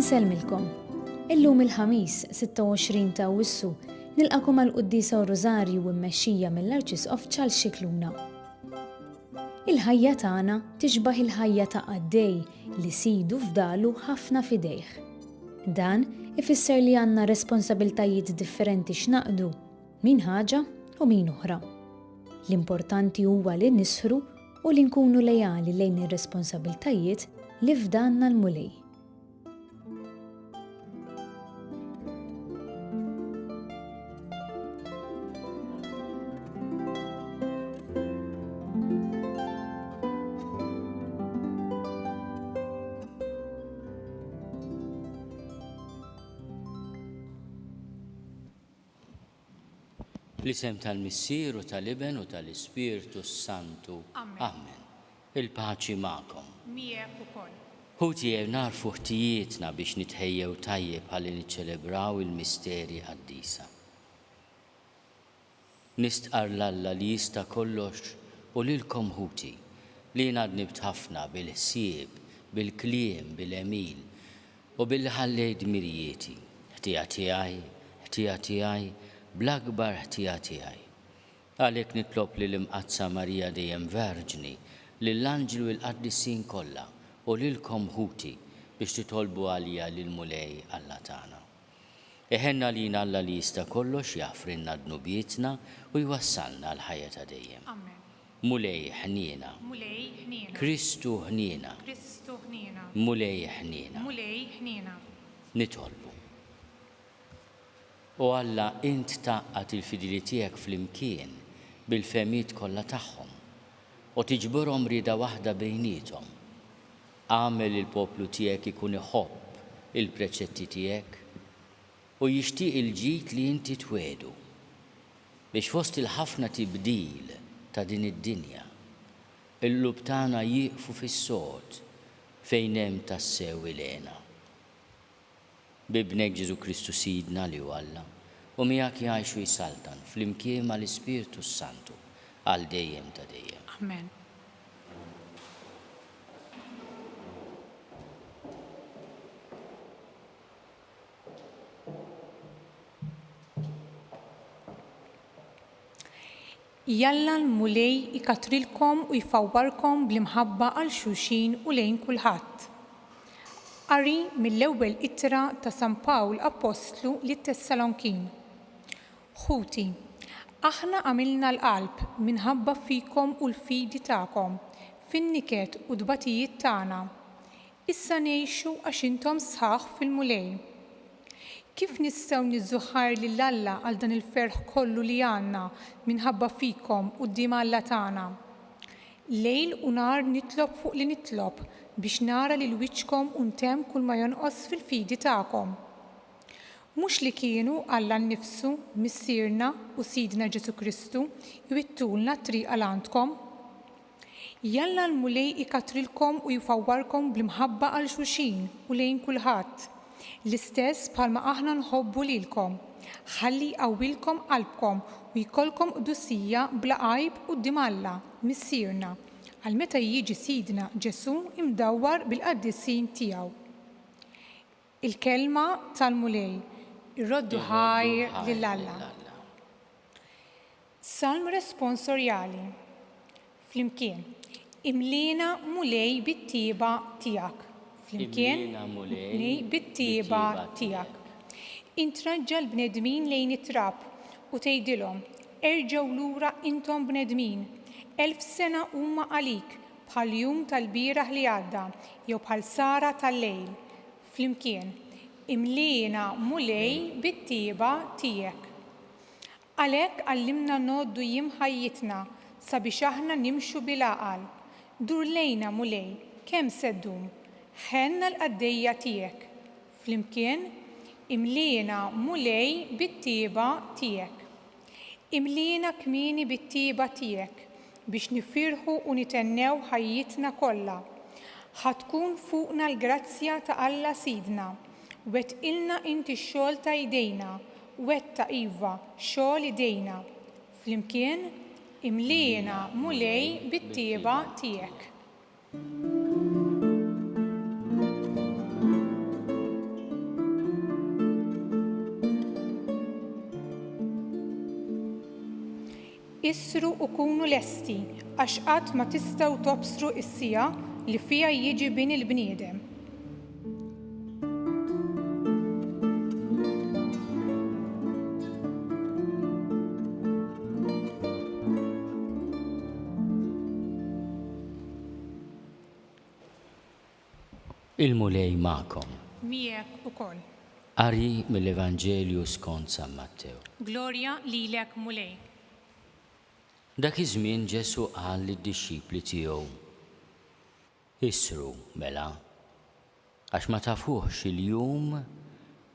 Insellmilkom. Illum il-Ħamis, 26 ta' Awwissu, nilqakom għal quddiesa u Rużarju mmexxija mill-Arċisqof Charles Scicluna. Il-ħajja tagħna tixbah il-ħajja ta' qaddej li sidu fdalu ħafna f'idejh. Dan ifisser li għandna responsabiltajiet differenti x'naqdu, min ħaġa u min oħra. L-importanti huwa li nisħru u li nkunu leali lejn ir-responsabiltajiet li fdalna l-Mulej. Fl-isem tal-Missier u tal-Iben u tal-Ispirtu s-Santu. Amen. Il-paċi magħkom. Miegħek ukoll. Ħuti ejjew nagħrfu ħtijietna biex nitħejjew tajjeb ħalli niċċelebraw il-misteri qaddisa. Nistqarr 'l Alla li jista' kollox u lilkom ħuti, li jiena dnibt ħafna bil-ħsieb, bil-kliem, bil-għemil, u billi ħallejt dmirijieti. Ħtija tiegħi, ħtija tiegħi, bl-akbar ħtija tiegħi. Għalhekk nitlob lill-Imqaddsa Marija dejjem Verġni, lill-anġli u l-qaddisin kollha, u lilkom ħuti, biex titolbu għalija lill-Mulej Alla tagħna. Iħenn għalina Alla li jista' kollox, jaħfrilna dnubietna u jwassalna għall-ħajja ta' dejjem. Amen. Mulej ħniena. Mulej ħniena. Kristu ħniena. Kristu ħniena. Mulej ħniena. Mulej ħniena. Nitolbu. O Alla, int tgħaqqad il-fidili tiegħek flimkien bil-fehmiet kollha tagħhom, u tiġborhom rieda waħda bejniethom. Agħmel li l-poplu tiegħek ikun iħobb il-preċetti tiegħek u jixtieq il-ġid li inti twiegħdu, biex fost il-ħafna tibdil ta' din id-dinja, il-qlub tagħna jieqfu fis-sod fejn hemm tassew il-hena. B'Ibnek Ġesù Kristu Sidna li hu Alla, u miegħek jgħix u jsaltan flimkien mal-Ispirtu s-Santu għal dejjem ta' dejjem. Amen. Jalla l-Mulej ikattrilkom u jfawwarkom bl-imħabba għal xulxin u lejn kulħadd. Qari mill-ewwel ittra ta' San Pawl Appostlu lit-Tessalonkin. Ħuti, aħna għamilna l-qalb minħabba fikom u l-fidi tagħkom, fin-niket u t-tbatijiet tagħna. Issa ngħixu għax intom sħaħ fil-Mulej. Kif nistgħu niżżu ħajr lil Alla għal dan il-ferħ kollu li għandna minħabba fikom quddiem Alla tagħna? Lejl u nhar nitlob fuq li nitlob biex nara lil wiċċkom u ntemm kulma jonqos fil-fidi tagħkom. Mhux li kienu Alla nnifsu, Missierna u Sidna Ġesù Kristu, jwittulna t-triq għal għandkom? Jalla l-Mulej ikattrilkom u jfawwarkom bl-imħabba għal xulxin u lejn kulħadd, l-istess bħalma aħna nħobbu lilkom, ħalli jqawwilkom qalbkom u jkollkom qdusija bla għajb quddiem Alla, Missierna, għal meta jiġi Sidna Ġesù imdawwar bil-qaddisin tiegħu. Il-Kelma tal-Mulej, Irroddu ħajr lil Alla. Salm responsorjali. Flimkien. Imliena Mulej bit-tjieba tiegħek. Flimkien. Mulej bit-tjieba tiegħek. Int traġġa' l-bnedmin lejn it-trab u tgħidilhom, Erġgħu lura intom bnedmin. 1000 sena huma għalik bħal jum tal-bieraħ li għadda jew bħal sahra tal-lejl. Flimkien. Imliena Mulej bit-tjieba tiegħek. Għalhekk għallimna ngħoddu jiem ħajjitna sabiex aħna nimxu bil-għaqal. Dur lejna, Mulej, kemm se ddum? Ħenn għall-qaddejja tiegħek. Flimkien, Imliena, Mulej, bit-tjieba tiegħek. Imliena kmieni bit-tjieba tiegħek biex nifirħu u nithennew ħajjitna kollha. Ħa tkun fuqna l-grazzja ta' Alla Sidna. Wettqilna int ix-xogħol ta' jdejna, wettaq, iva, xogħol idejna. Flimkien, imliena, Mulej, bit-tjieba tiegħek. Issru u kunu lesti, għax qatt ma tistgħu tobsru s-siegħa li fiha jiġi Bin il-bniedem. Il-Mulej magħkom. Miegħek ukoll. Qari mill-Evanġelju skont San Mattew. Glorja lilek Mulej. Dak iż-żmien Ġesù qal lid-dixxipli tiegħu, Isru, mela, għax ma tafuhx il-jum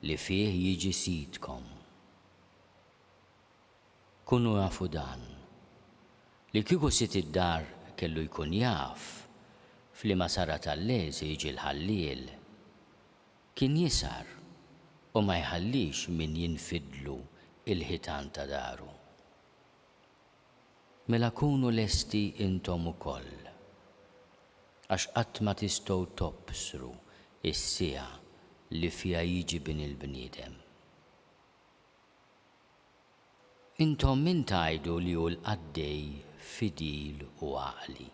li fih jiġi Sidkom. Kunu afu dan, li kieku sid id-dar kellu jkun jaf f'liema sara tal-lejl se jiġi l-ħalliel, kien jisgħar u ma jħallix min jinfidlu l-ħitan ta' daru. Mela kunu lesti intom ukoll, għax qatt ma tistgħu tobsru s-siegħa li fiha jiġi Bin il-bniedem. Intom min tgħidu li hu l-qaddej fidil u għaqli?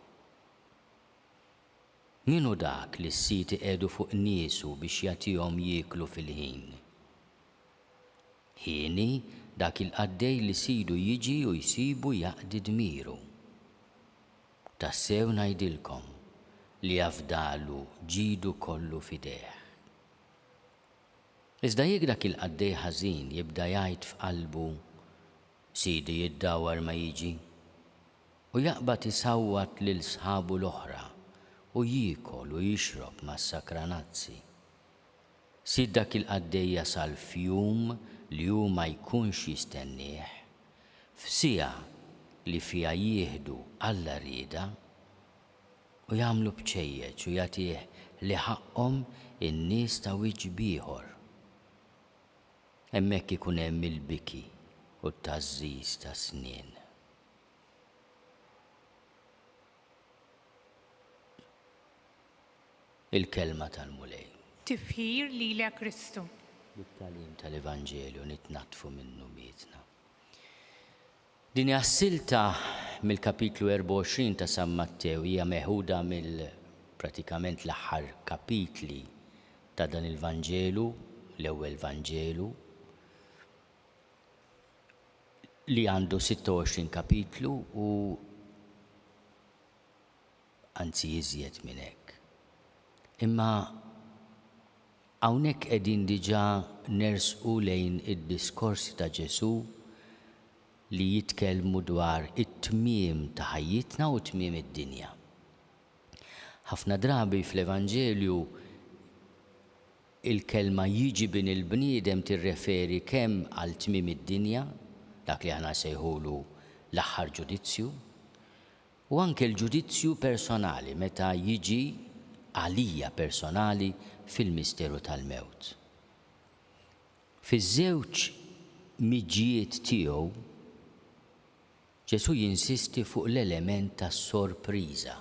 Min hu dak li s-sid iqiegħdu fuq niesu biex jagħtihom jieklu fil-ħin? Hieni dak il-qaddej li sidu jiġi u jsibu jaqdi dmiru. Tassew ngħidilkom li jafdalu ġidu kollu f'idejh. Iżda jekk dak il-qaddej ħażin jibda jgħid f'qalbu, 'Sidi jiddawwar ma jiġi', u jaqbad isawwat lil sħabu l-oħra u jiekol u jixrob mas-sakranazzi, sid dak il-qaddej jasal f'jum li hu ma jkunx jistennieh, f'siegħa li fiha jieħdu għall-għarrieda, U jagħmlu bċejjeċ u jagħtih li ħaqqhom in-nies ta' wiċċ b'ieħor. Hemmhekk ikun hemm il-biki u t-tgħażżiż tas-snien. Il-Kelma tal-Mulej. Tifħir lilek Kristu. Bit-tagħlim tal-Evanġelju nitnaddfu minn dnubietna. Din hija silta mill-kapitlu 24 ta' San Mattew, hija meħuda mill pratikament l-aħħar kapitli ta' dan il-Vanġelu, l-ewwel Vanġelu, li għandu 26 kapitlu u anzi iżjed minn hekk. Imma hawnhekk qegħdin diġà nersqu lejn id-diskorsi ta' Ġesù li jitkellmu dwar it-tmiem ta' ħajjitna u tmiem id-dinja. Ħafna drabi fl-Evanġelju il-kelma jiġi bin il-bniedem tirreferi kemm għal tmiem id-dinja, dak li aħna nsejħulu l-aħħar ġudizzju, U anke l-ġudizzju personali meta jiġi għalija personali fil-misteru tal-mewt. Fiż-żewġ miġjiet tiegħu, Ġesù jinsisti fuq l-element tas-sorpriża.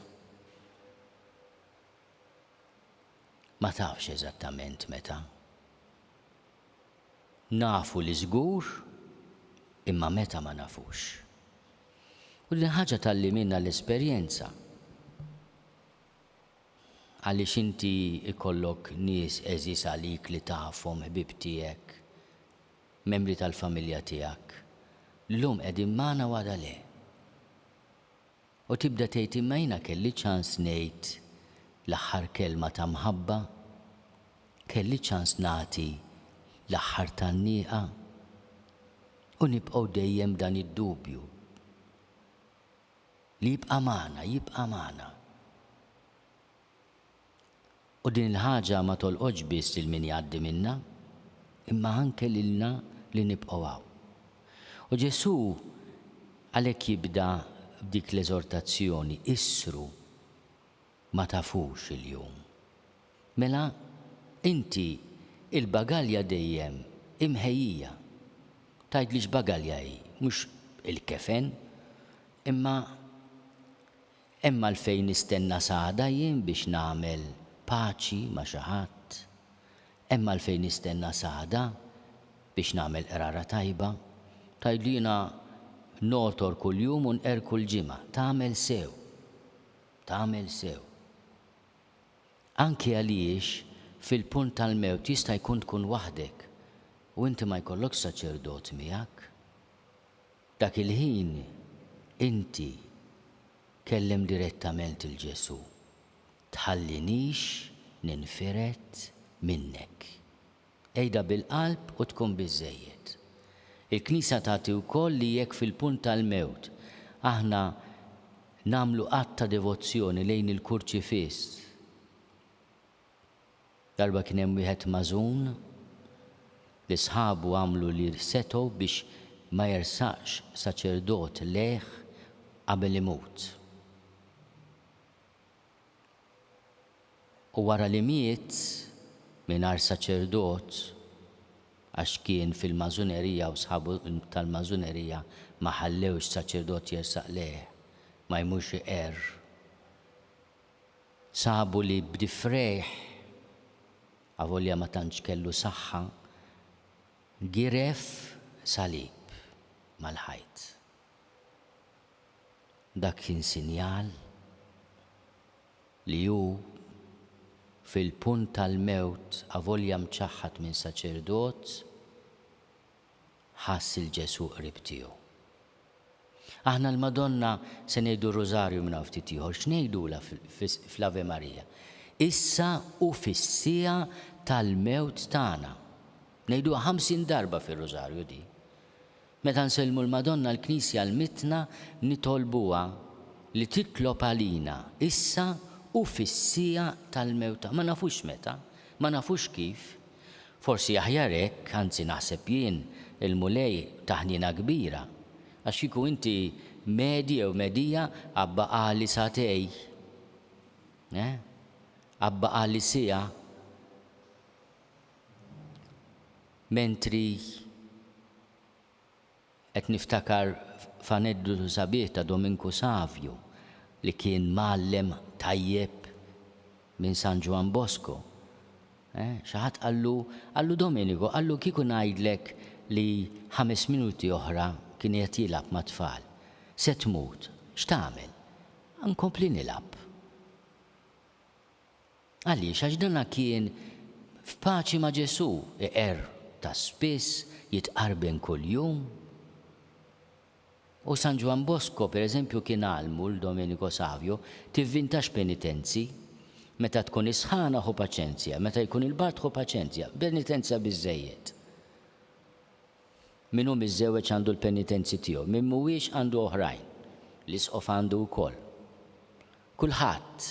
Ma tafx eżattament meta. Nafu li żgur, imma meta ma nafux. U din ħaġa tgħallimilna l-esperjenza. Għaliex inti jkollok nies għeżież għalik li tafhom, ħbieb tiegħek, membri tal-familja tiegħek, llum qegħdin magħna u għada le. U tibda tgħid imma jiena kelli ċans ngħid l-aħħar kelma ta' mħabba? Kelli ċans nagħti l-aħħar tgħanniqa? U nibqgħu dejjem b'dan id-dubju li jibqa' magħna, jibqa' magħna. U din il-ħaġa ma tolqotx biss lil min jgħaddi minnha, imma anke lilna li nibqgħu hawn. U Ġesù għalhekk jibda b'dik l-eżortazzjoni, Issru, ma tafux il-jum. Mela, inti il-bagalja dejjem imħejjija. Tgħidli x'bagalja hi, mhux il-kefen, imma Hemm għalfejn nistenna s'għada jien biex nagħmel paċi ma' xi ħadd? Hemm għalfejn nistenna s'għada biex nagħmel qrara tajba? Tgħidli jiena. Nogħtor kuljum u nqerr kull ġimgħa. Tagħmel sew. Tagħmel sew. Anki għaliex fil-punt tal-mewt jista' jkun tkun waħdek u inti ma jkollokx saċerdot miegħek. Dak il-ħin inti kellem direttament 'il Ġesù. Tħallinix ninfired minnek. Għidha bil-qalb u tkun biżżejjed. Il-Knisja tagħti wkoll li jekk fil-punt tal-mewt aħna nagħmlu att ta' devozzjoni lejn il-Kurċifiss, Darba kien hemm wieħed magħżun li sħabu għamlu li setgħu biex ma jersaqx saċerdot lejh qabel imut. U wara li miet, mingħajr saċerdot, għax kien fil-mażunerija u sħabu tal-mażunerija ma ħallewx saċerdot jersaq lejh, ma jmurx iqerr, sabu li b'difrejh, avolja ma tantx kellu saħħa, giref salib mal-ħajt. Dak kien sinjal li hu fil-punt tal-mewt avolja mċaħħad minn saċerdot, ħass 'il Ġesù qrib tiegħu. Aħna l-Madonna se ngħidu r-Rużarju minn hawn ftit ieħor, x'ngħidulha fl-Ave Maria? Issa u fis-siegħa tal-mewt tagħna. Ngħiduha 50 darba fir-Rużarju di. Meta nsellmu l-Madonna l-Knisja l-mitna nitolbuha li titlob għalina issa u fis-siegħa tal-mewt tagħna. Ma nafux meta, ma nafux kif. Forsi aħjar hekk, anzi naħseb jien, il-Mulej ta ħniena kbira. Għax kieku inti medji jew medija għad baqagħli sagħtej. Eh? Għad baqagħli siegħa. Mentri qed niftakar f'aneddotu sabiħ ta' Dominku Savio li kien mgħallem tajjeb minn San Ġwann Bosco. Eh, xi ħadd qallu, qallu Domenico, qallu kieku ngħidlek li ħames minuti oħra kien qiegħed jilgħab mat-tfal, se tmut, x'tagħmel? Nkompli nilgħab. Għaliex? Għax dana kien f'paċi ma' Ġesù, iqerr ta' spiss, jitqarben kuljum. U San Ġwann Bosco, per eżempju, kien għallmu 'l Domenico Savio, tivvintax penitenzi. Meta tkun is-sħana ħu paċenzja, meta jkun il-bard ħu paċenzja, penitenza biżżejjed. Min hu miżżewweġ għandu l-penitenzi tiegħu, min mhuwiex għandu oħrajn. L-isqof għandu wkoll. Kulħadd.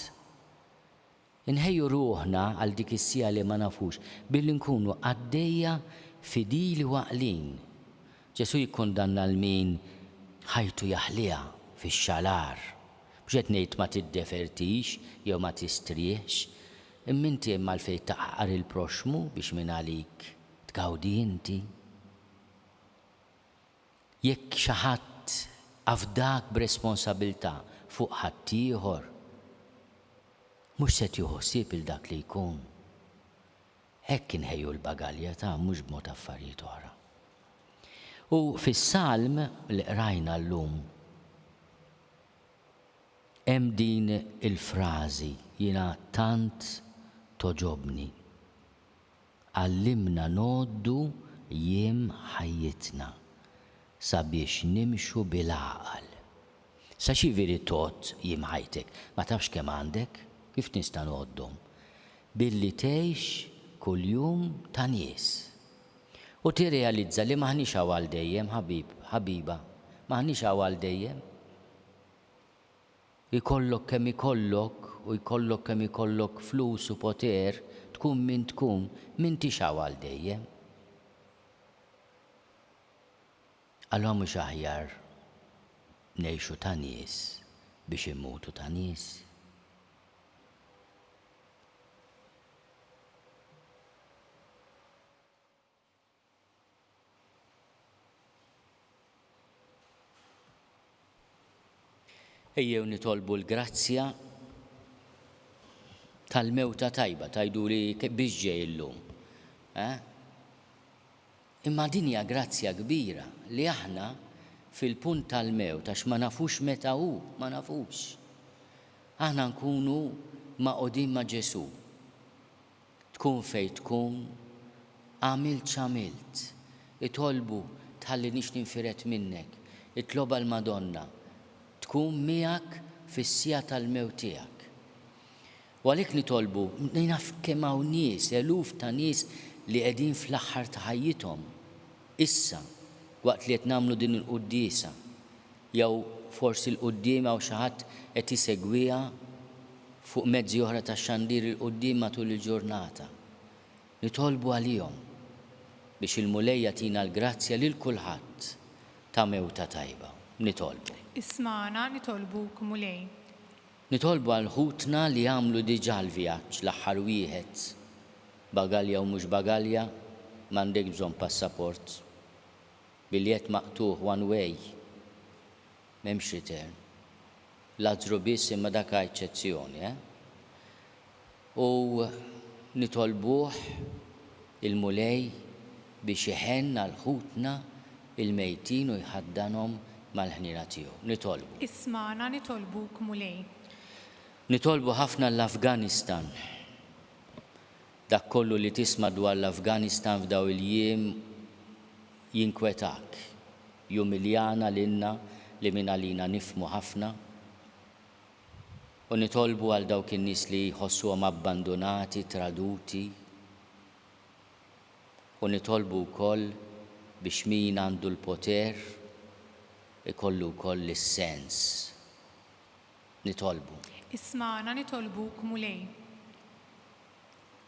Inħejju ruħna għal dik is-siegħa li ma nafux billi nkunu qaddejja fidili u għaqlin. Ġesù jikkundanna 'l min ħajtu jaħliha fix-xalar. Mhux qed ngħid ma tiddevertix jew ma tistrieħx, imma inti hemm għalfejn taħqar il-proxxmu biex mingħalik tgawdi inti. Jekk xi ħadd afdak b'responsabilità fuq ħaddieħor, mhux se tieħu ħsieb 'il dak li jkun. Hekk inħejju l-bagalja ta' mhux b'mod affarijiet oħra. U fis-salm li qrajna llum hemm din il-frażi jiena tant togħġobni. Għallimna ngħoddu jiem ħajjitna sabiex nimxu bil-għaqal. Sa x'jiġifieri tgħodd jiem ħajtek? Ma tafx kemm għandek? Kif nista' ngħoddhom? Billi tgħix kuljum ta' nies. U tirrealizza li m'aħniex hawn għal dejjem, ħabib, ħabiba. M'aħniex hawn għal dejjem. Ikollok kemm ikollok u jkollok kemm ikollok flus u poter, tkun min tkun, m'intix hawn għal dejjem. Allura mhux aħjar ngħixu ta' nies biex immutu ta' nies? Ejjew nitolbu l-grazzja tal-mewta tajba, tgħiduli biex ġej illum. Eh? Imma din hija grazzja kbira li aħna fil-punt tal-mewt, għax ma nafux meta hu, ma nafux. Aħna nkunu magħqudin ma' Ġesù. Tkun fejn tkun, għamilt x'għamilt, itolbu tħallinix ninfired minnek, itlobha l-Madonna, tkun miegħek fis-siegħa tal-mewt tiegħek. U għalhekk nitolbu, naf kemm hawn nies, eluf ta' nies li qegħdin fl-aħħar ta' ħajjithom, issa, waqt li qed nagħmlu din il-quddiesa, jew forsi 'l quddiem hawn xi ħadd qed isegwiha fuq mezzi oħra ta' xandir 'il quddiem matul il-ġurnata. Nitolbu għalihom biex il-Mulej jagħtina l-grazzja lil kulħadd ta' mewta tajba. Nitolbu. Ismagħna nitolbuk Mulej. Nitolbu għal ħutna li għamlu diġà l-vjaġġ, l-aħħar wieħed. Bagalja u mhux bagalja, m'għandekx bżonn passaport. Biljett maqtugħ one way. M'hemmx return. Lazzru biss imma dak eċċezzjoni, eh? U nitolbuh il-Mulej biex iħenn għal ħutna il-mejtin u jħaddanhom mal-ħniena tiegħu. Nitolbu. Ismagħna nitolbuk Mulej. Nitolbu ħafna l-Afganistan. Dak kollu li tisma' dwar l-Afganistan f'daw il-jiem jinkwetak, jumiljana lilna li mingħalina nifhmu ħafna. U nitolbu għal dawk in-nies li jħossuhom abbandunati, traduti. U nitolbu wkoll biex min għandu l-poter ikollu wkoll is-sens. Nitolbu. Ismagħna nitolbuk Mulej.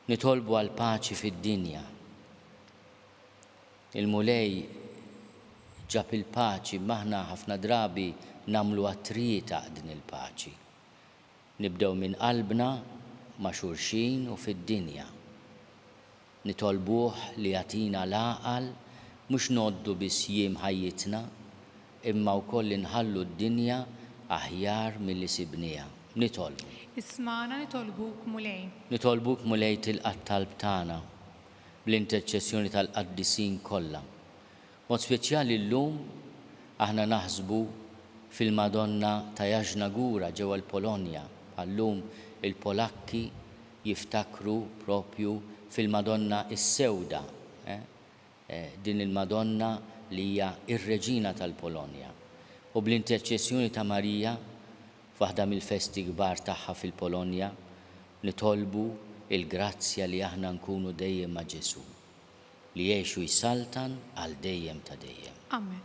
Nitolbu għall-paċi fid-dinja. Il-Mulej ġab il-paċi imma aħna ħafna drabi nagħmluha trietaq din il-paċi. Nibdew minn qalbna, ma' xulxin u fid-dinja. Nitolbuh li jagħtina l-għaqal mhux ngħoddu biss jiem ħajjitna, imma wkoll li nħallu d-dinja aħjar milli sibnieha. Nitolbu. Ismagħna nitolbuk Mulej. Nitolbuk Mulej tilqa' t-talb tagħna bl-interċessjoni tal-qaddisin kollha. B'mod speċjali llum aħna naħsbu fil-Madonna ta' Jasna Góra ġewwa l-Polonja, bħal-lum il-Polakki jiftakru propju fil-Madonna s-Sewda, din il-Madonna li hija r-Reġina tal-Polonja. U bl-interċessjoni ta' Marija, f'waħda mill-festi kbar tagħha fil-Polonja, nitolbu l-grazzja li aħna nkunu dejjem ma' Ġesù, li jgħix u jsaltan għal dejjem ta' dejjem. Amen.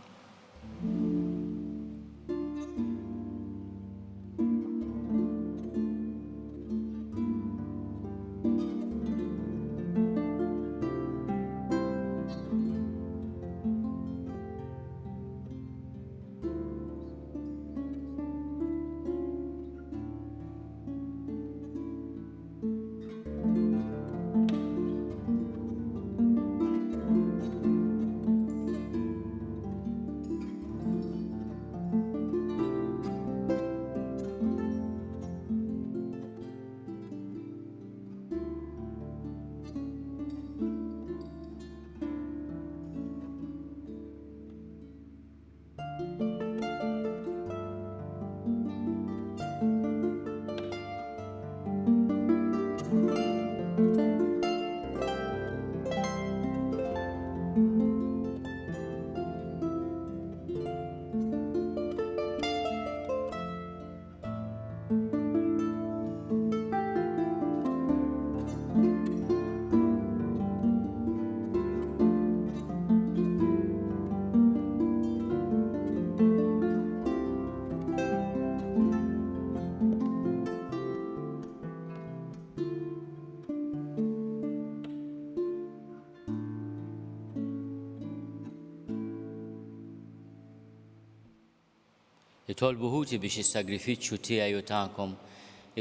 Itolbu ħuti biex is-sagrifiċċju tiegħi u tagħkom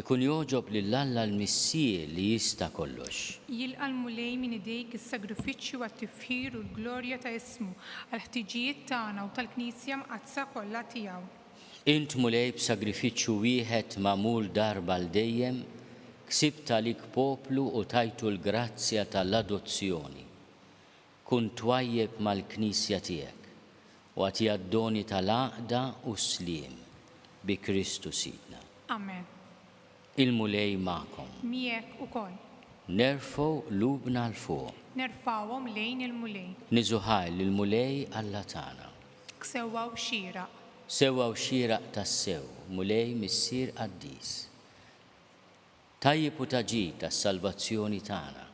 ikun jogħġob lil Alla l-Missier li jista' kollox. Jilqa' l-Mulej minn idejk is-sagrifiċċju għat-tifħir u l-glorja ta' ismu, għall-ħtiġijiet tagħna u tal-Knisja Mqaddsa kollha tiegħu. Int, Mulej, b'sagrifiċċju wieħed magħmul darba għal dejjem, ksibt għalik poplu u tajtu l-grazzja ta' l-adozzjoni. Kun twajjeb mal-Knisja tiegħek. U agħtiha d-doni tal-għaqda u s-sliem, bi Kristu Sidna. Amen. Il-Mulej magħkom. Miegħek ukoll. Nerfgħu qlubna 'l fuq. Nerfgħuhom lejn il-Mulej. Niżu ħajr lill-Mulej Alla tagħna. Sewwa u xieraq. Sewwa u xieraq tassew, Mulej Missier qaddis. Tajjeb u ta' ġid għas-salvazzjoni tagħna,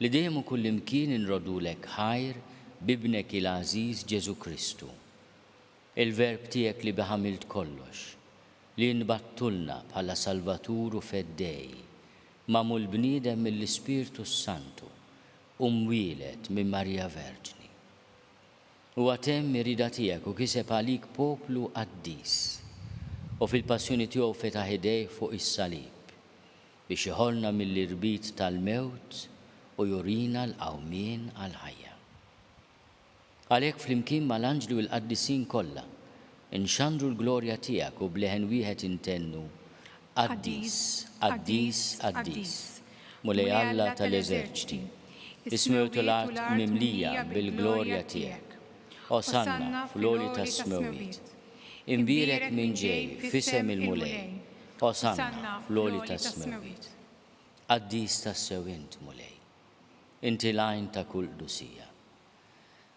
li dejjem u kullimkien inroddulek ħajr b'Ibnek il-għażiż Ġesù Kristu, il-Verb tiegħek li bih għamilt kollox, li nbgħattulna bħala Salvatur u Feddej, magħmul bniedem mill-Ispirtu s-Santu u mwieled minn Marija Verġni. Huwa temm ir-rieda tiegħek u kiseb għalik poplu qaddis, u fil-passjoni tiegħu fetaħ idejh fuq is-salib, biex jeħolna mill-irbit tal-mewt u jurina l-qawmien għall-ħajja. Għalhekk flimkien mal-anġli u l-qaddisin kollha, inxandru l-glorja tiegħek u b'leħen wieħed intennu, Qaddis, qaddis, qaddis, Mulej Alla tal-eżerċti, is-smewwiet u l-art mimlija bil-glorja tiegħek. Osanna fl-għoli tas-smewwiet. Imbierek min ġej f'isem il-Mulej. Osanna fl-għoli tas-smewwiet. Qaddis tassew int, Mulej. Inti l-għajn ta' kull qdusija.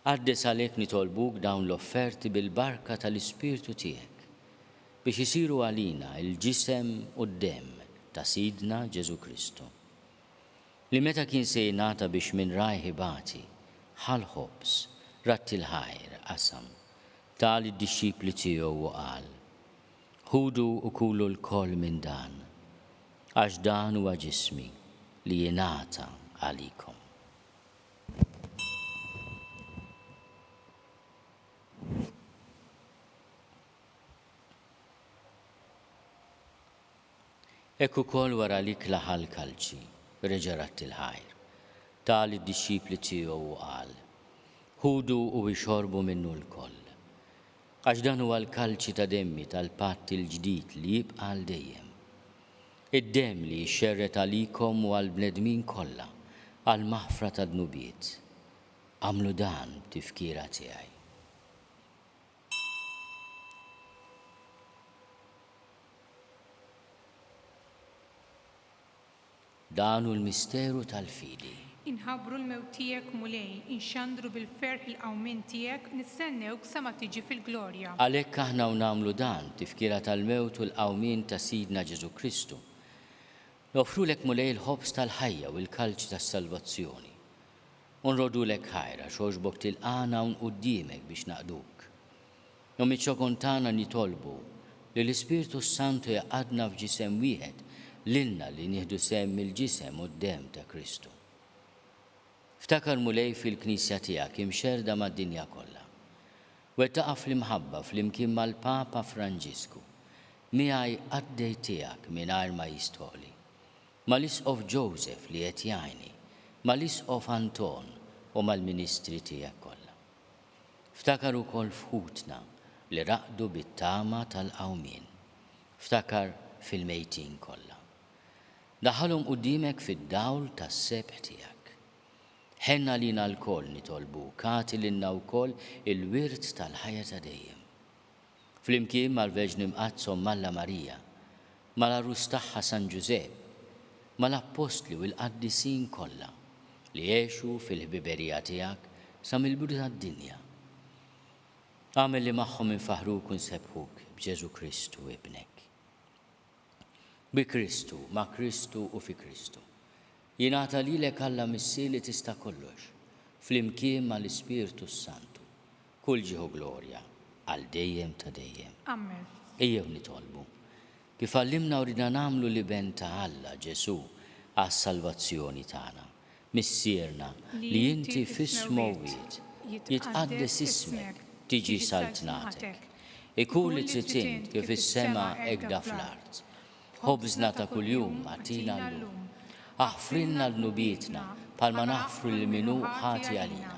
Qaddes għalhekk nitolbuk dawn l-offerti bil-barka tal-Ispirtu tiegħek, biex isiru għalina l-ġisem u d-demm ta' Sidna Ġesù Kristu, li meta kien se jingħata biex minn rajh ibati, ħa l-ħobż, radd il-ħajr, qasam, ta lid-dixxipli tiegħu u qal, Ħudu u kulu lkoll minn dan, għax dan huwa ġismi li jingħata għalikom. Hekk ukoll wara l-ikla ħa l-kalċi, reġa' radd il-ħajr, ta lid-dixxipli tiegħu u qal, Ħudu u ixorbu minnu lkoll. Għax dan huwa l-kalċi ta' demmi tal-patt il-ġdid li jibqa' għal dejjem. Id-demm li jixxerred għalikom u għall-bnedmin kollha għall-maħfra tad-dnubiet. Agħmlu dan b'tifkira tiegħi. Dan hu l-misteru tal-fidi. Inħabbru l-mewt tiegħek, Mulej, inxandru bil-ferħ il-qawmien tiegħek, nistennewk sa ma tiġi fil-glorja. Għalhekk aħna u nagħmlu dan, tifkira tal-mewt u l-qawmien ta' Sidna Ġesù Kristu, noffrulek Mulej il-ħobż tal-ħajja u l-kalċi tas-salvazzjoni, u nroddulek ħajr għax għoġbok tilqagħna hawn quddiemek biex naqduk. U miċ-ċokon tagħna nitolbu li l-Ispirtu s-Santu jgħaqqadna f'ġisem wieħed lilna li nieħdu sehem mill-ġisem u d-demm ta' Kristu. Ftakar Mulej fil-Knisja tiegħek imxerrda mad-dinja kollha. Wettaqha fl-imħabba flimkien mal-Papa Franġisku, miegħi qaddej tiegħek mingħajr ma jistħoqli, mal-Isqof Joseph li qed jgħinni, mal-Isqof Anton u mal-ministri tiegħek kollha. Ftakar ukoll f'ħutna li raqdu bit-tama tal-qawmien. Ftakar fil-mejtin kollha. Daħħalhom quddiemek fid-dawl tas-sebħ tiegħek. Ħenn għalina lkoll, nitolbuk, agħti lilna wkoll il-wirt tal-ħajja ta' dejjem. Flimkien mal-Verġni Mqaddsa Omm Alla Marija, mal-Għarus tagħha San Ġużepp, mal-Appostli u l-qaddisin kollha li għexu fil-ħbiberija tiegħek sa mill-bidu tad-dinja. Agħmel li magħhom infaħħruk u nsebbħuk b'Ġesù Kristu Ibnek. Bi Kristu, ma' Kristu u fi Kristu. Jingħata lilek Alla Missier li tista' kollox, flimkien mal-Ispirtu s-Santu, Kull ġieħ u glorja għal dejjem ta' dejjem. Amen. Ejjew nitolbu. Kif għallimna u ridna nagħmlu l-Iben ta' Alla, Ġesù, għas-salvazzjoni tagħna. Missierna, li inti fis-smewwiet, jitqaddes ismek, tiġi saltnatek. Ikun li trid int kif fis-sema hekk da fl-art. Ħobżna ta' kuljum agħtina llum. Aħfrilna dnubietna bħalma naħfru lil min hu ħati għalina.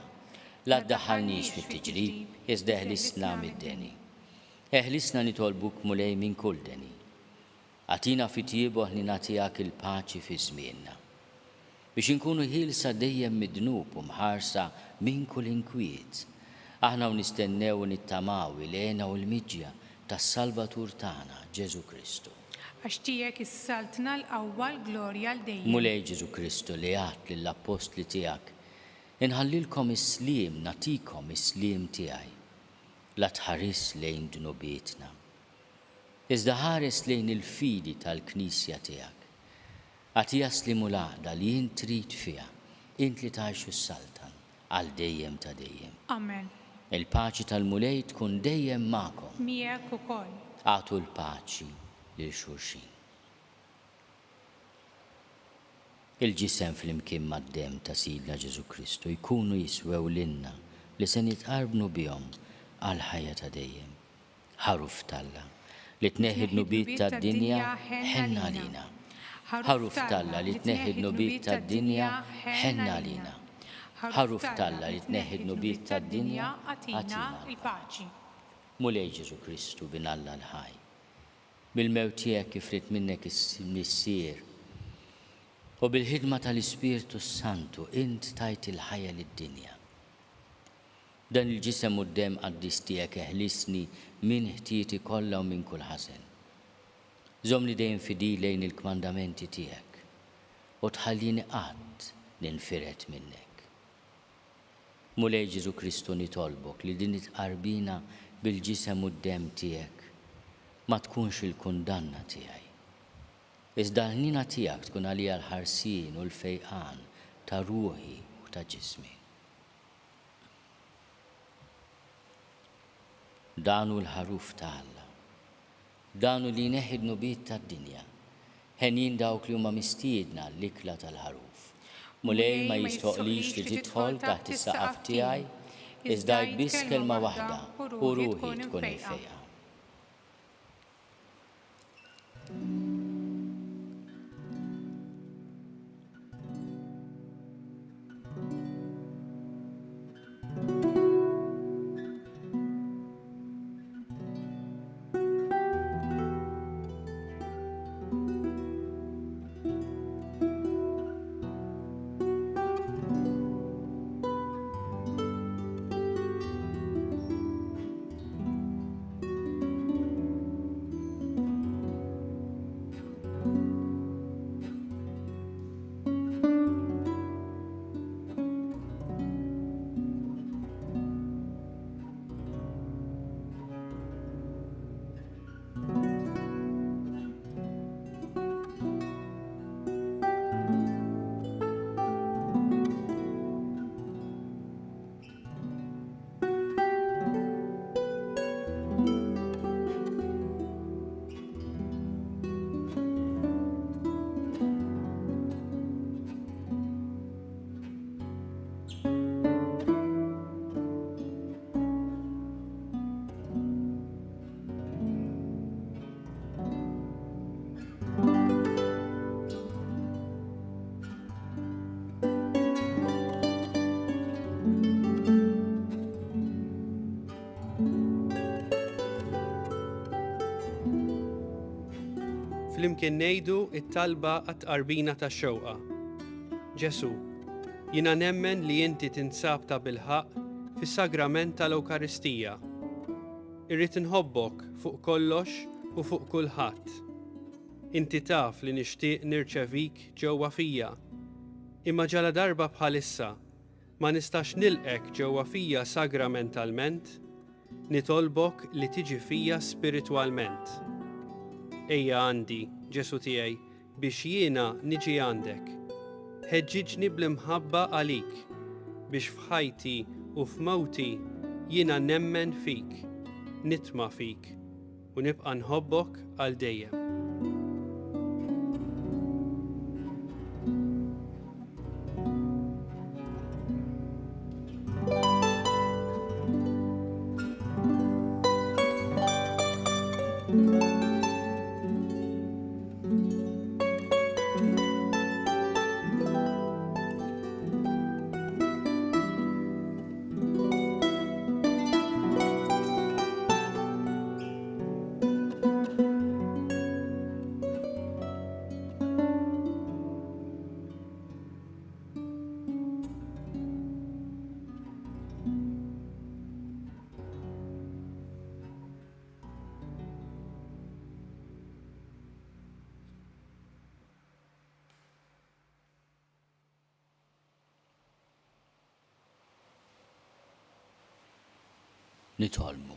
La ddaħħalniex fit-tiġrib, iżda eħlisna mid-deni. Eħlisna nitolbuk Mulej minn kull deni. Agħtina fit-tjieba u ħniena tiegħek il-paċi fi żmienna. Biex inkunu ħielsa dejjem mid-dnub u mħarsa minn kull inkwiet. Aħna u nistennew u nittamaw il-hena u l-miġja tas-Salvatur tagħna, Ġesù Kristu. Għax tiegħek is-saltna, l-qawwa, l-glorja għal dejjem. Mulej Ġesù Kristu li għedt lill-appostli tiegħek, Inħallilkom is-sliem, nagħtikom is-sliem tiegħi. La tħarisx lejn dnubietna, iżda ħares lejn il-fidi tal-Knisja tiegħek. Agħtiha s-sliem u l-għaqda li int trid fiha, int li tgħix u ssaltan għal dejjem ta' dejjem. Amen. Il-paċi tal-Mulej tkun dejjem magħkom. Miegħek ukoll. Agħtu l-paċi lil xulxin. Il-ġisem flimkien mad-demm ta' Sidna Ġesù Kristu jkunu jiswew lilna li se nitqarbnu bihom għall-ħajja ta' dejjem. Ħaruf t'Alla, li tneħħi d-dnubiet tad-dinja, ħenn għalina. Ħaruf t'Alla, li tneħħi d-dnubiet tad-dinja, ħenn għalina. Ħaruf t'Alla, li tneħħi d-dnubiet tad-dinja, agħtina l-paċi. Mulej Ġesù Kristu, Bin Alla l-ħaj, Bil-mewt tiegħek kif ried minnek il-Missier, u bil-ħidma tal-Ispirtu s-Santu int tajt il-ħajja lid-dinja. B'dan il-Ġisem u d-Demm qaddis tiegħek eħlisni minn ħtieti kollha u minn kull ħażen. Żommni dejjem fidil lejn il-kmandamenti tiegħek, u tħallini qatt ninfired minnek. Mulej Ġesù Kristu nitolbok li din it-tqarbina bil-Ġisem u d-Demm tiegħek ma tkunx il-kundanna tiegħi. Iżda l-ħniena tiegħek tkun għalija l-ħarsien u l-fejqan ta' ruħi u ta' ġismi. Dan hu l-Ħaruf ta' Alla. Dan hu li jneħħi d-dnubiet tad-dinja. Henjin dawk li huma mistiedna għall-ikla tal-Ħaruf. Mulej, ma jistħoqqlix li tidħol taħt is-saqaf tiegħi, iżda għid biss kelma waħda u ruħi tkun imfejqa. Flimkien ngħidu t-talba għat-tqarbina tax-xewqa. Ġesù, jiena nemmen li inti tinsab tabilħaqq fis-sagrament tal-Ewkaristija. Irrid inħobbok fuq kollox u fuq kulħadd. Inti taf li nixtieq nirċevik ġewwa fija, imma ġaladarba bħalissa ma nistax nilqgħek ġewwa fija sagramentalment, nitolbok li tiġi fija spiritwalment. Ejja għandi, Ġesù tiegħi, biex jiena niġi għandek. Ħeġġiġni bl-imħabba għalik, biex f'ħajti u f'mewti jiena nemmen fik, nitma' fik, u nibqa' nħobbok għal dejjem. Nitolbu.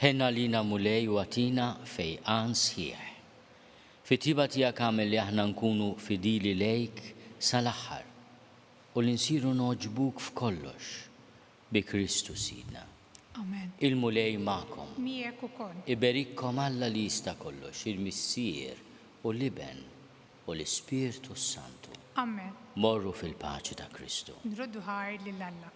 Ħenn għalina Mulej u agħtina fejqan sħiħ. Fit-tjieba tiegħek agħmel li aħna nkunu fidili lejk sal-aħħar u li nsiru nogħġbuk f'kollox, bi Kristu Sidna. Amen. Il-Mulej magħkom. Miegħek ukoll. Iberikkom Alla li jista' kollox, il-Missier u l-Iben u l-Ispirtu s-Santu. Amen. Morru fil-paċi ta' Kristu. Nroddu ħajr lil Alla.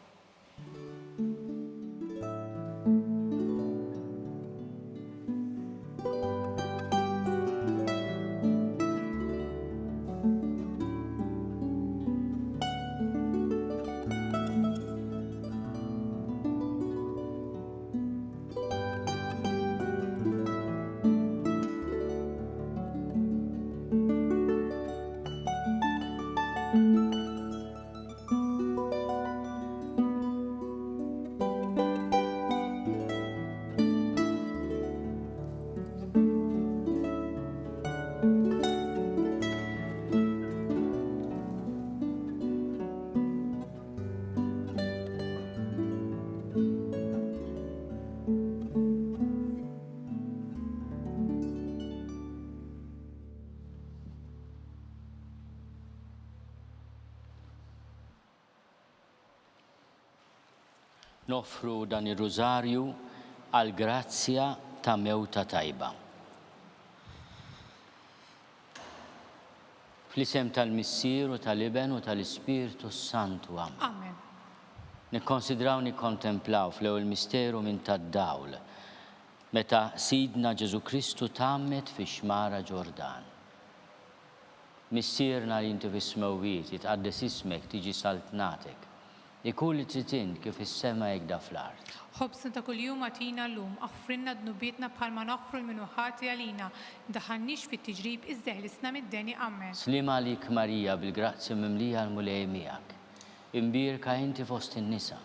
Noffru dan ir-Rużarju għall-grazzja ta' mewta tajba. Fl-isem tal-Missier u tal-Iben u tal-Ispirtu s-Santu. Amen. Amen. Nikkonsidraw nikkontemplaw fl-ewwel misteru minn tad-dawl, meta Sidna Ġesù Kristu tgħammed fix-xmara Ġordan. Missierna li inti fis-smewwiet, jitqaddes ismek, tiġi saltnatek. Ikun li trid int kif fis-sema hekk da fl-art. Ħobżna ta' kuljum agħtina llum, aħfrilna dnubietna bħalma naħfru 'l min hu ħati għalina, daħħalniex fit-tiġrib iżda eħlisna mid-deni. Amen. Sliem għalik Marija bil-grazzja mimlija l-Mulej miegħek. Imbierka inti fost in-nisa,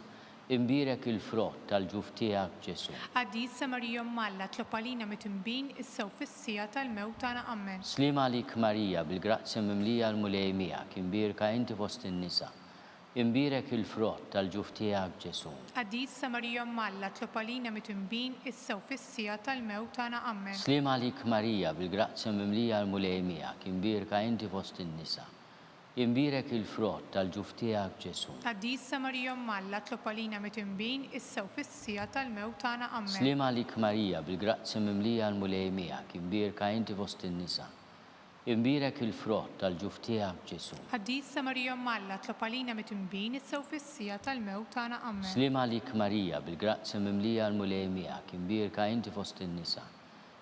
imbierek il-frott tal-ġuf tiegħek Ġesù. Qaddisa Marija Omm Alla, tlob għalina mitnbin issa u fis-siegħa tal-mewt tagħna. Amen. Sliem għalik Marija bil-grazzja mimlija l-Mulej miegħek, imbierka inti fost in-nisa, Imbierek il-frott tal-ġuf tiegħek, Ġesù. Qaddisa Marija Omm Alla, tlob għalina mitnbin issa u fis-siegħa tal-mewt tagħna. Ammen. Sliem għalik Marija, bil-grazzja mimlija l-Mulej miegħek, imbierka inti fost in-nisa. Imbierek il-frott tal-ġuf tiegħek, Ġesù. Qaddisa Marija Omm Alla, tlob għalina mitnbin issa u fis-siegħa tal-mewt tagħna. Ammen. Sliem għalik Marija, bil-grazzja mimlija l-Mulej miegħek, imbierka inti fost in-nisa. Imbierek il-frott tal-ġuf tiegħek, Ġesù. Qaddisa Marija Omm Alla, tlob għalina mitnbin issa u fis-siegħa tal-mewt tagħna. Ammen. Sliem għalik Marija, bil-grazzja mimlija l-Mulej miegħek, imbierka inti fost in-nisa.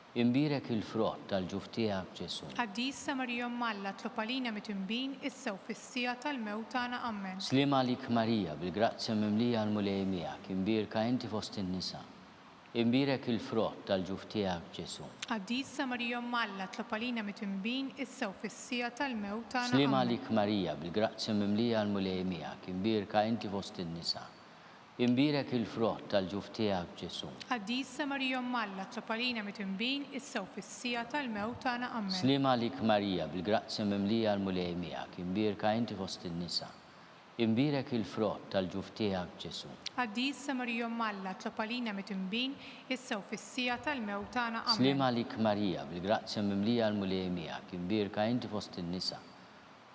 Imbierek il-frott tal-ġuf tiegħek, Ġesù. Qaddisa Marija Omm Alla, tlob għalina mitnbin issa u fis-siegħa tal-mewt tagħna. Ammen. Sliem għalik Marija, bil-grazzja mimlija l-Mulej miegħek, imbierka inti fost in-nisa. Imbierek il-frott tal-ġuf tiegħek, Ġesù. Qaddisa Marija Omm Alla, tlob għalina mitnbin, issa u fis-siegħa tal-mewt tagħna. Sliem Ammen. għalik Marija, bil-grazzja mimlija l-Mulej miegħek, imbierka inti fost in-nisa. Imbierek il-frott tal-ġuf tiegħek, Ġesù. Qaddisa Marija Omm Alla, tlob għalina mitnbin, issa u fis-siegħa tal-mewt tagħna. Ammen. Sliem għalik Marija, bil-grazzja mimlija l-Mulej miegħek, imbierka inti fost in-nisa. Imbierek il-frott tal-ġuf tiegħek, Ġesù. Qaddisa Marija Omm Alla, tlob għalina mitnbin, issa u fis-siegħa tal-mewt tagħna. Ammen. Sliem għalik Marija, bil-grazzja mimlija l-Mulej miegħek, imbierka inti fost in-nisa.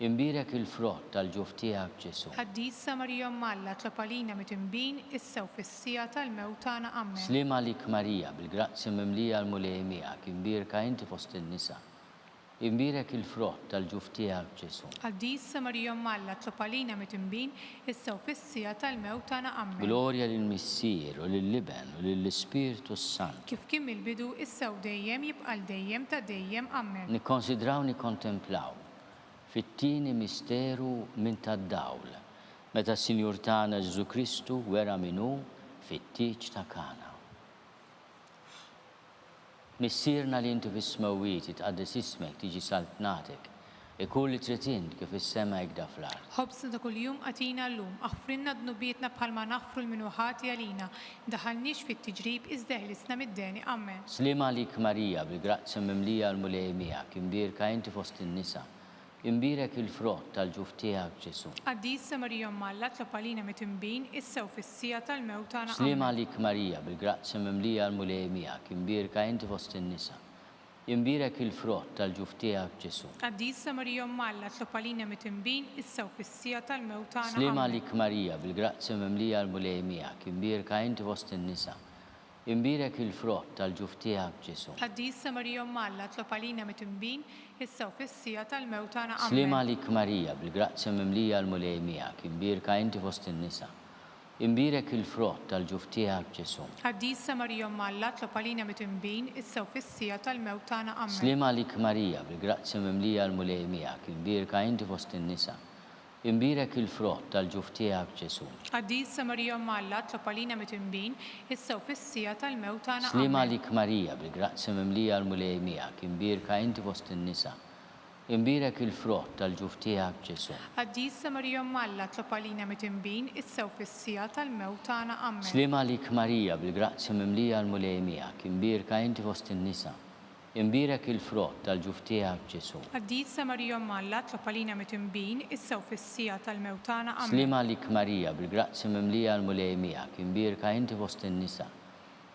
Imbierek il-frott tal-ġuf tiegħek, Ġesù. Qaddisa Marija Omm Alla, tlob għalina mitnbin, issa u fis-siegħa tal-mewt tagħna. Ammen. Sliem għalik Marija, bil-grazzja mimlija l-Mulej miegħek, imbierka inti fost in-nisa. Imbierek il-frott tal-ġuf tiegħek, Ġesù. Qaddisa Marija Omm Alla, tlob għalina mitnbin, issa u fis-siegħa tal-mewt tagħna. Ammen. Glorja lill-Missier, u lill-Iben, u lill-Ispirtu s-Santu. Kif kien mill-bidu, issa u dejjem, jibqa' għal dejjem ta' dejjem. Ammen. Nikkonsidraw nikkontemplaw fit-tieni misteru minn tad-dawl, meta s-Sinjur tagħna Ġesù Kristu wera min hu fit-tieġ ta' Kana. Missierna li inti fis-smewwiet, jitqaddes ismek, tiġi saltnatek. Ikun li trid int, kif fis-sema hekk da fl-art. Ħobżna ta' kuljum agħtina llum, aħfrilna dnubietna bħalma naħfru 'l min hu ħati għalina, daħħalniex fit-tiġrib iżda eħlisna mid-deni. Ammen. Sliem għalik Marija, bil-grazzja mimlija l-Mulej miegħek, imbierka inti fost in-nisa. Imbierek il-frott tal-ġuf tiegħek, Ġesù. Qaddisa Marija Omm Alla, tlob għalina mitinbin, issa u fis-siegħa tal-mewt tagħna. Ammen. Sliem għalik Marija, bil-grazzja mimlija l-Mulej miegħek, imbierka inti fost in-nisa. Imbierek il-frott tal-ġuf tiegħek, Ġesù. Qaddisa Marija Omm Alla, tlob għalina mitinbin, issa u fis-siegħa tal-mewt tagħna. Sliem Ammen. għalik Marija, bil-grazzja mimlija l-Mulej miegħek, imbierka inti fost in-nisa. Imbierek il-frott tal-ġuf tiegħek, Ġesù. Qaddisa Marija Omm Alla, tlob għalina mitinbin, issa u fis-siegħa tal-mewt tagħna. Ammen. Sliem għalik Marija, bil-grazzja mimlija l-Mulej miegħek, imbierka inti fost in-nisa. Imbierek il-frott tal-ġuf tiegħek, Ġesù. Qaddisa Marija Omm Alla, tlob għalina mitinbin, issa u fis-siegħa tal-mewt tagħna. Ammen. Sliem għalik Marija, bil-grazzja mimlija l-Mulej miegħek, imbierka inti fost in-nisa. Imbierek il-frott tal-ġuf tiegħek, Ġesù. Qaddisa Marija Omm Alla, tlob għalina mitinbin, issa u fis-siegħa tal-mewt tagħna. Sliem Ammen. għalik Marija, bil-grazzja mimlija l-Mulej miegħek, imbierka inti fost in-nisa. Imbierek il-frott tal-ġuf tiegħek, Ġesù. Qaddisa Marija Omm Alla, tlob għalina mitinbin, issa u fis-siegħa tal-mewt tagħna. Ammen. Sliem għalik Marija, bil-grazzja mimlija l-Mulej miegħek, imbierka inti fost in-nisa. Imbierek il-frott tal-ġuf tiegħek, Ġesù. Qaddisa Marija Omm Alla, tlob għalina mitinbin, issa u fis-siegħa tal-mewt tagħna. Ammen. Sliem għalik Marija, bil-grazzja mimlija l-Mulej miegħek, imbierka inti fost in-nisa.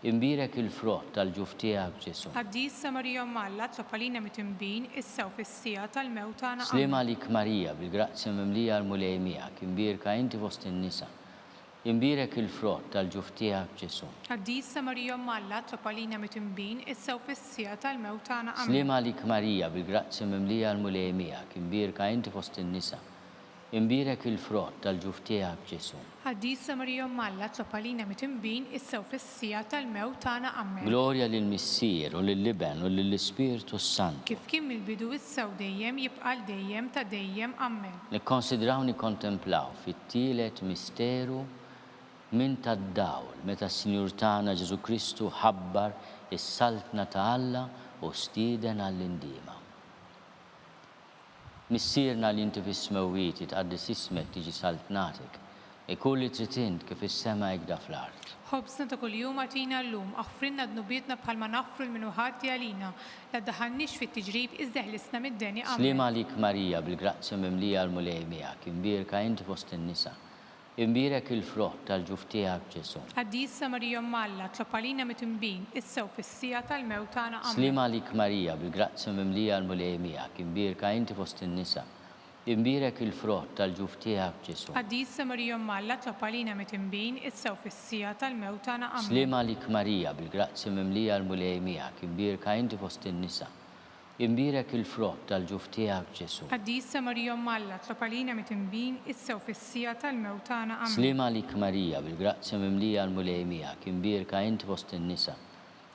Imbierek il-frott tal-ġuf tiegħek, Ġesù. Qaddisa Marija Omm Alla, tlob għalina mitinbin, issa u fis-siegħa tal-mewt tagħna. Sliem Ammen. għalik Marija, bil-grazzja mimlija l-Mulej miegħek, imbierka inti fost in-nisa. Imbierek il-frott tal-ġuf tiegħek, Ġesù. Qaddisa Marija Omm Alla, tlob għalina mitinbin, issa u fis-siegħa tal-mewt tagħna. Ammen. Sliem għalik Marija, bil-grazzja mimlija l-Mulej miegħek, imbierka inti fost in-nisa. Imbierek il-frott tal-ġuf tiegħek, Ġesù. Qaddisa Marija Omm Alla, tlob għalina mitinbin, issa u fis-siegħa tal-mewt tagħna. Ammen. Glorja lill-Missier, u lill-Iben, u lill-Ispirtu s-Santu. Kif kien mill-bidu, issa u dejjem, jibqa' għal dejjem ta' dejjem. Ammen. Nikkonsidraw nikkontemplaw fit-tielet misteru minn tad-dawl meta s-Sinjur tagħna Ġesù Kristu ħabbar is-Saltna ta' Alla u stieden għall-indiema. Missierna li inti fis-smewwiet, jitqaddes ismek, tiġi saltnatek. Ikun li trid int kif fis-sema hekk da fl-art. Ħobżna ta' kuljum agħtina llum, aħfrilna dnubietna bħalma naħfru 'l min hu ħati għalina. La ddaħħalniex fit-tiġrib, iżda eħlisna mid-deni. Ammen. Sliem għalik Marija, bil-grazzja mimlija l-Mulej miegħek, imbierka inti fost in-nisa. Imbierek il-frott tal-ġuf tiegħek, Ġesù. Qaddisa Marija Omm Alla, tlob għalina mitinbin, issa u fis-siegħa tal-mewt tagħna. Ammen. Sliem għalik Marija, bil-grazzja mimlija l-Mulej miegħek, imbierka inti fost in-nisa. Imbierek il-frott tal-ġuf tiegħek, Ġesù. Qaddisa Marija Omm Alla, tlob għalina mitinbin, issa u fis-siegħa tal-mewt tagħna. Ammen. Sliem għalik Marija, bil-grazzja mimlija l-Mulej miegħek, imbierka inti fost in-nisa. Imbierek il-frott tal-ġuf tiegħek, Ġesù. Qaddisa Marija Omm Alla, tlob għalina mitinbin, issa u fis-siegħa tal-mewt tagħna. Ammen. Sliem għalik Marija, bil-grazzja mimlija l-Mulej miegħek, imbierka inti fost in-nisa.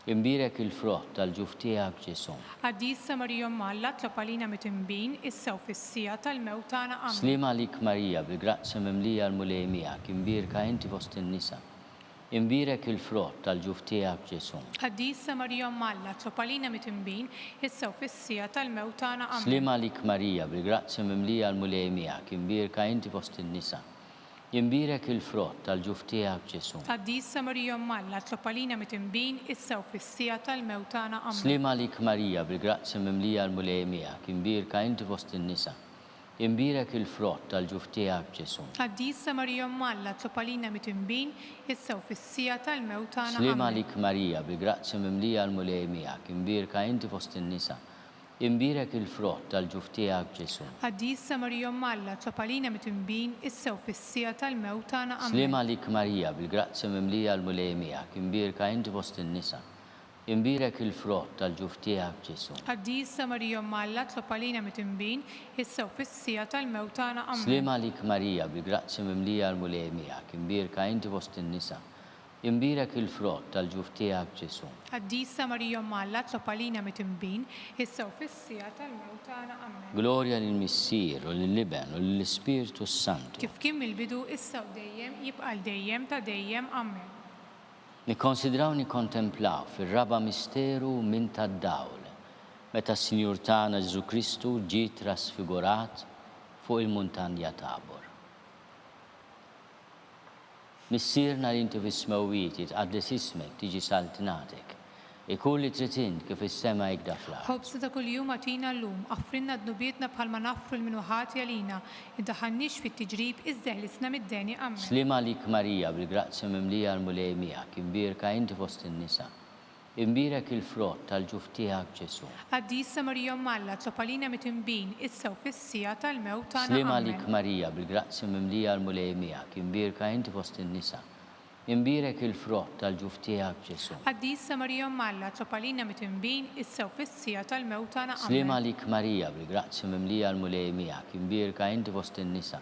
Imbierek il-frott tal-ġuf tiegħek, Ġesù. Qaddisa Marija Omm Alla, tlob għalina mitinbin, issa u fis-siegħa tal-mewt tagħna. Ammen. Sliem għalik Marija, bil-grazzja mimlija l-Mulej miegħek, imbierka inti fost in-nisa. Imbierek il-frott tal-ġuf tiegħek, Ġesù. Qaddisa Marija Omm Alla, tlob għalina mitinbin, issa u fis-siegħa tal-mewt tagħna. Ammen. Sliem għalik Marija, bil-grazzja mimlija l-Mulej miegħek, imbierka inti fost in-nisa. Imbierek il-frott tal-ġuf tiegħek, Ġesù. Qaddisa Marija Omm Alla, tlob għalina mitinbin, issa u fis-siegħa tal-mewt tagħna. Ammen. Sliem għalik Marija, bil-grazzja mimlija l-Mulej miegħek, imbierka inti fost in-nisa. Imbierek il-frott tal-ġuf tiegħek, Ġesù. Qaddisa Marija Omm Alla, tlob għalina mitinbin, issa u fis-siegħa tal-mewt tagħna. Sliem Ammen. għalik Marija, bil-grazzja mimlija l-Mulej miegħek, imbierka inti fost in-nisa. Imbierek il-frott tal-ġuf tiegħek, Ġesù. Qaddisa Marija Omm Alla, tlob għalina mitinbin, issa u fis-siegħa tal-mewt tagħna. Ammen. Sliem għalik Marija, bil-grazzja mimlija l-Mulej miegħek, imbierka inti fost in-nisa. Imbierek il-frott tal-ġuf tiegħek, Ġesù. Qaddisa Marija Omm Alla, tlob għalina mitinbin, issa u fis-siegħa tal-mewt tagħna. Ammen. Sliem għalik Marija, bil-grazzja mimlija l-Mulej miegħek, imbierka inti fost in-nisa. Imbierek il-frott tal-ġuf tiegħek, Ġesù. Qaddisa Marija Omm Alla, tlob għalina mitinbin, issa u fis-siegħa tal-mewt tagħna. Ammen. Glorja lill-Missier, u lill-Iben, u lill-Ispirtu s-Santu. Kif kien mill-bidu, issa u dejjem, jibqa' għal dejjem ta' dejjem. Ammen. Nikkonsidraw nikkontemplaw fir-raba' misteru minn tad-dawl, meta s-Sinjur tagħna Ġesù Kristu ġie trasfigurat fuq il-muntanja Tabor. Missierna li inti fis-smewwiet, jitqaddes ismek, tiġi saltnatek. Ikun li trid int kif fis-sema hekk da fl-art. Ħobżna ta' kuljum agħtina llum, aħfrilna dnubietna bħalma naħfru 'l min hu ħati għalina, iddaħħalniex fit-tiġrib, iżda eħlisna mid-deni. Ammen. Sliem għalik Marija, bil-grazzja mimlija l-Mulej miegħek, imbierka inti fost in-nisa. Imbierek il-frott tal-ġuf tiegħek Ġesù. Qaddisa Marija Omm Alla, tlob għalina mitinbin, issa u fis-siegħa tal-mewt tagħna. Sliem Ammen. għalik Marija, bil-grazzja mimlija l-Mulej miegħek, imbierka inti fost in-nisa. Imbierek il-frott tal-ġuf tiegħek Ġesù. Qaddisa Marija Omm Alla, tlob għalina mitinbin, issa u fis-siegħa tal-mewt tagħna. Sliem Ammen. għalik Marija, bil-grazzja mimlija l-Mulej miegħek, imbierka inti fost in-nisa.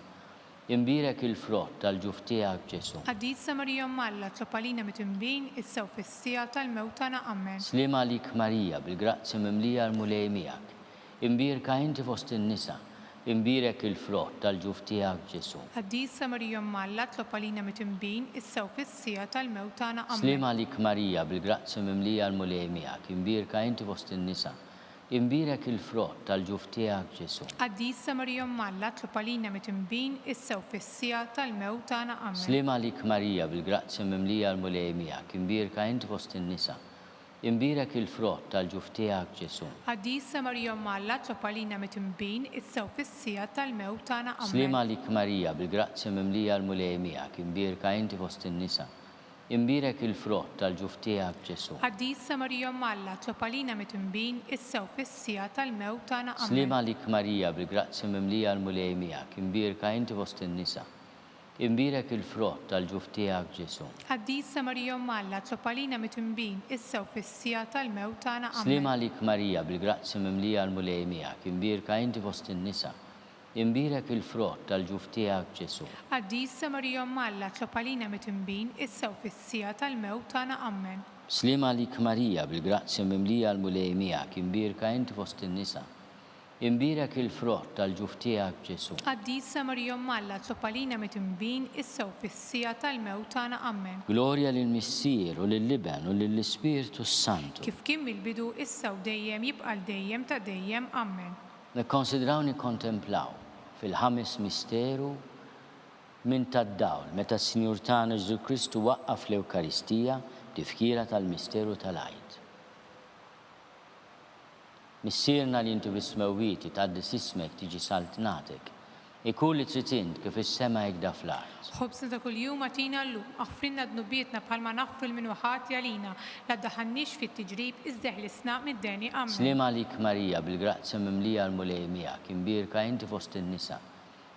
Imbierek il-frott tal-ġuf tiegħek Ġesù. Qaddisa Marija Omm Alla, tlob għalina mitinbin, issa u fis-siegħa tal-mewt tagħna. Ammen. Sliem għalik Marija, bil-grazzja mimlija l-Mulej miegħek. Imbierka inti fost in-nisa, imbierek il-frott tal-ġuf tiegħek Ġesù. Qaddisa Marija Omm Alla, tlob għalina mitinbin, issa u fis-siegħa tal-mewt tagħna. Ammen. Sliem għalik Marija, bil-grazzja mimlija l-Mulej miegħek, imbierka inti fost in-nisa, Imbierek il-frott tal-ġuf tiegħek, Ġesù. Qaddisa Marija Omm Alla, tlob għalina mitinbin, issa u fis-siegħa tal-mewt tagħna. Ammen. Sliem għalik Marija, bil-grazzja mimlija l-Mulej miegħek, imbierka inti fost in-nisa. Imbierek il-frott tal-ġuf tiegħek, Ġesù. Qaddisa Marija Omm Alla, tlob għalina mitinbin, issa u fis-siegħa tal-mewt tagħna. Ammen. Sliem għalik Marija, bil-grazzja mimlija l-Mulej miegħek, imbierka inti fost in-nisa. Imbierek il-frott tal-ġuf tiegħek, Ġesù. Qaddisa Marija Omm Alla, tlob għalina mitinbin, issa u fis-siegħa tal-mewt tagħna. Ammen. Sliem għalik Marija, bil-grazzja mimlija l-Mulej miegħek, imbierka inti fost in-nisa. Imbierek il-frott tal-ġuf tiegħek, Ġesù. Qaddisa Marija Omm Alla, tlob għalina mitinbin, issa u fis-siegħa tal-mewt tagħna. Ammen. Sliem għalik Marija, bil-grazzja mimlija l-Mulej miegħek, imbierka inti fost in-nisa. Imbierek il-frott tal-ġuf tiegħek, Ġesù. Qaddisa Marija Omm Alla, tlob għalina mitinbin, issa u fis-siegħa tal-mewt tagħna. Ammen. Sliem għalik Marija, bil-grazzja mimlija l-Mulej miegħek, imbierka inti fost in-nisa. Imbierek il-frott tal-ġuf tiegħek, Ġesù. Qaddisa Marija Omm Alla, tlob għalina mitinbin, issa u fis-siegħa tal-mewt tagħna. Ammen. Glorja lill-Missier u lill-Iben u lill-Ispirtu s-Santu. Kif kien mill-bidu, issa u dejjem, jibqa' għal dejjem ta' dejjem. Ammen. Nikkonsidraw nikkontemplaw fil-ħames misteru minn tad-dawl meta s-Sinjur tagħna Ġesù Kristu waqqaf l-Ewkaristija b'tifkira tal-misteru tal-Għid. Missierna li inti fis-smewwiet, jitqaddes ismek, tiġi saltnatek. Ikun li trid int, kif fis-sema hekk da fl-art. Ħobżna ta' kuljum agħtina llum. Aħfrilna dnubietna bħalma naħfru 'l min hu ħati għalina. La ddaħħalniex fit-tiġrib, iżda eħlisna mid-deni. Ammen. Sliem għalik Marija, bil-grazzja mimlija l-Mulej miegħek, imbierka inti fost in-nisa.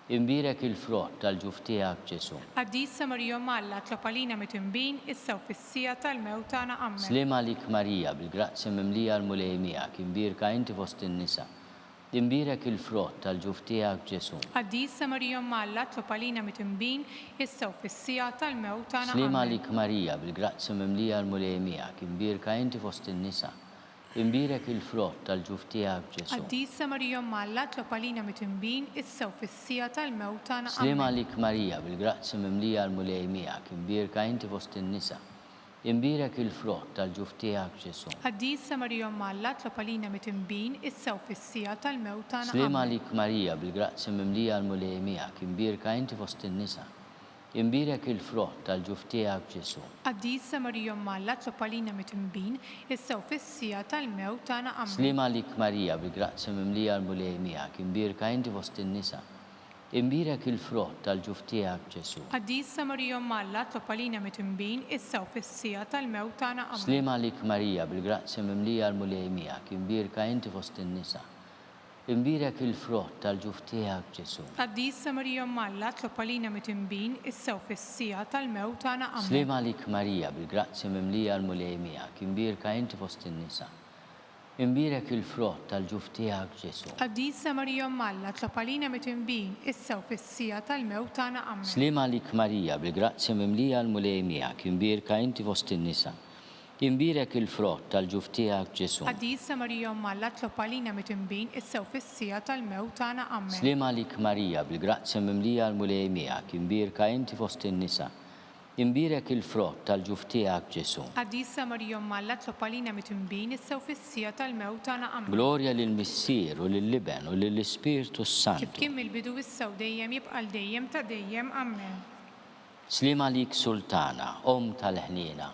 Imbierek il-frott tal-ġuf tiegħek, Ġesù. Qaddisa Marija Omm Alla, tlob għalina mitinbin, issa u fis-siegħa tal-mewt tagħna. Ammen. Sliem għalik Marija, bil-grazzja mimlija l-Mulej miegħek, imbierka inti fost in-nisa. Imbierek il-frott tal-ġuf tiegħek, Ġesù. Qaddisa Marija Omm Alla, tlob għalina mitinbin, issa u fis-siegħa tal-mewt tagħna. Sliem Ammen. għalik Marija, bil-grazzja mimlija l-Mulej miegħek, imbierka inti fost in-nisa. Imbierek il-frott tal-ġuf tiegħek, Ġesù. Qaddisa Marija Omm Alla, tlob għalina mitinbin, issa u fis-siegħa tal-mewt tagħna. Sliem Ammen. għalik Marija, bil-grazzja mimlija l-Mulej miegħek, imbierka inti fost in-nisa. Imbierek il-frott tal-ġuf tiegħek, Ġesù. Qaddisa Marija Omm Alla, tlob għalina mitinbin, issa u fis-siegħa tal-mewt tagħna. Sliem Ammen. għalik Marija, bil-grazzja mimlija l-Mulej miegħek, imbierka inti fost in-nisa. Imbierek il-frott tal-ġuf tiegħek, Ġesù. Qaddisa Marija Omm Alla, tlob għalina mitinbin, issa u fis-siegħa tal-mewt tagħna. Ammen. Sliem għalik Marija, bil-grazzja mimlija l-Mulej miegħek, imbierka inti fost in-nisa. Imbierek il-frott tal-ġuf tiegħek, Ġesù. Qaddisa Marija Omm Alla, tlob għalina mitinbin, issa u fis-siegħa tal-mewt tagħna. Ammen. Sliem għalik Marija, bil-grazzja mimlija l-Mulej miegħek, imbierka inti fost in-nisa. Imbierek il-frott tal-ġuf tiegħek, Ġesù. Qaddisa Marija Omm Alla, tlob għalina mitinbin, issa u fis-siegħa tal-mewt tagħna. Ammen. Sliem għalik Marija, bil-grazzja mimlija l-Mulej miegħek, imbierka inti fost in-nisa. Imbierek il-frott tal-ġuf tiegħek, Ġesù. Qaddisa Marija Omm Alla, tlob għalina mitinbin, issa u fis-siegħa tal-mewt tagħna. Ammen. Sliem għalik Marija, bil-grazzja mimlija l-Mulej miegħek, imbierka inti fost in-nisa. Imbierek il-frott tal-ġuf tiegħek, Ġesù. Qaddisa Marija Omm Alla, tlob għalina mitinbin, issa u fis-siegħa tal-mewt tagħna. Ammen. Sliem għalik Marija, bil-grazzja mimlija l-Mulej miegħek, imbierka inti fost in-nisa. Imbierek il-frott tal-ġuf tiegħek, Ġesù. Qaddisa Marija Omm Alla, tlob għalina mitinbin, issa u fis-siegħa tal-mewt tagħna. Ammen. Glorja lill-Missier u lill-Iben u lill-Ispirtu Kif s-Santu. kien mill-bidu issa u dejjem jibqa' għal dejjem ta' dejjem. Ammen. Sliem għalik Sultana, Omm tal-ħniena,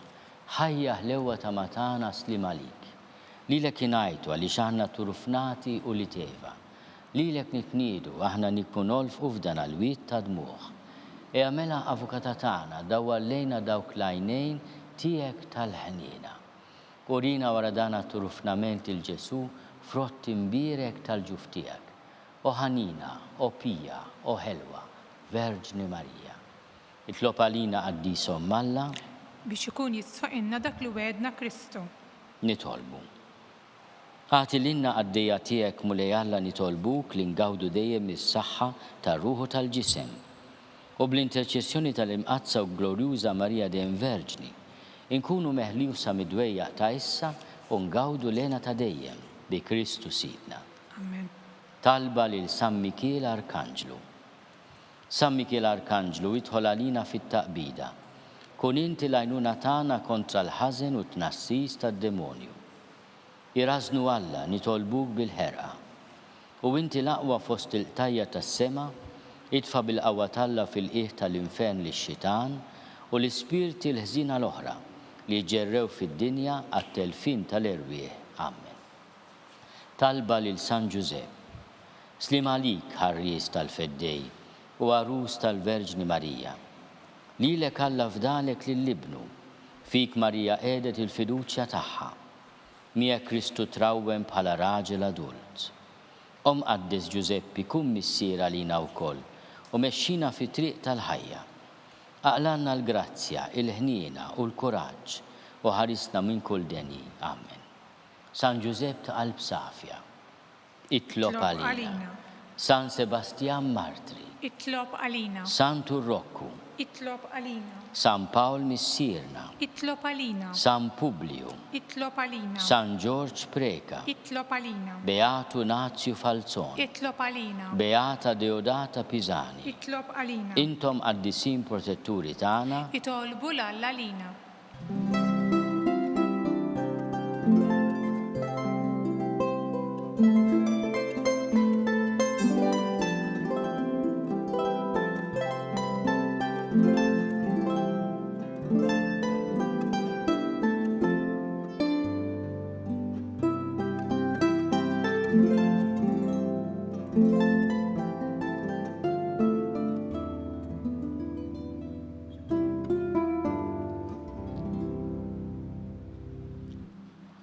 Ħajja ħlewwa ta' matana sliem għalik. Lilek ingħajtu għaliex aħna turfnati ulied Eva. Lilek nitniedu, aħna nibku nolfqu f'dan al-wied ta' dmugħ. Ejja mela Avukata tagħna dawwar lejna dawk l-għajnejn tiegħek tal-ħniena. Urina wara dan għat-turfnament 'il Ġesù frott imbierek tal-ġuf tiegħek. O ħanina, o pija, o ħelwa, Verġni Marija. Itlob għalina Qaddis Omm Alla. Biex ikun jistħoqilna dak li wegħedna Kristu. Nitolbu. Agħti lilna qaddejja tiegħek Mulej Alla nitolbuk li ngawdu dejjem mis-saħħa tar-ruħ u tal-ġisem. U bl-interċessjoni tal-Imqaddsa u Glorjuża Marija dejjem Verġni, inkunu meħliusa mid-dwejjaq ta' issa u ngawdu l-hena ta' dejjem, bi Kristu Sidna. Amen. Talba lil San Mikiel Arkanġlu. San Mikiel Arkanġlu idħol għalina fit-taqbida. Kun inti l-għajnuna tagħna kontra l-ħażen u t-tnassis tad-demonju. Irażżnu Alla, nitolbuk bil-ħerqa. U inti l-aqwa fost il-qtajja' tas-sema, itfa' bil-qawwa t'Alla fil-qiegħ tal-infern lix-xitan u l-ispirti l-ħżiena l-oħra li jiġġerrew fid-dinja għat-telfien tal-erwieħ. Ammen. Talba lil San Ġużepp. Sliem għalik, ħarries tal-Feddej u għarus tal-Verġni Marija. Lilek Alla fdalek lil Ibnu, fik Marija qiegħdet il-fiduċja tagħha. Miegħek Kristu trawwem bħala raġel adult. O Mqaddes Ġużeppi kun missier għalina wkoll u mexxina fit-triq tal-ħajja. Aqlgħalna l-grazzja, il-ħniena u l-kuraġġ u ħarisna minn kull deni. Amen. San Ġużepp ta' qalb safja. Itlob għalina. San Sebastjan Martri. Itlob għalina. Santu Rokku. Itlob għalina. San Pawl Missierna. Itlob għalina. San Publiju. Itlob għalina. San Ġorġ Preca. Itlob għalina. Beatu Nazju Falzon. Itlob għalina. Beata Deodata Pisani. Itlob għalina. Intom qaddisin protetturi tagħna. Itolbu 'l Alla għalina.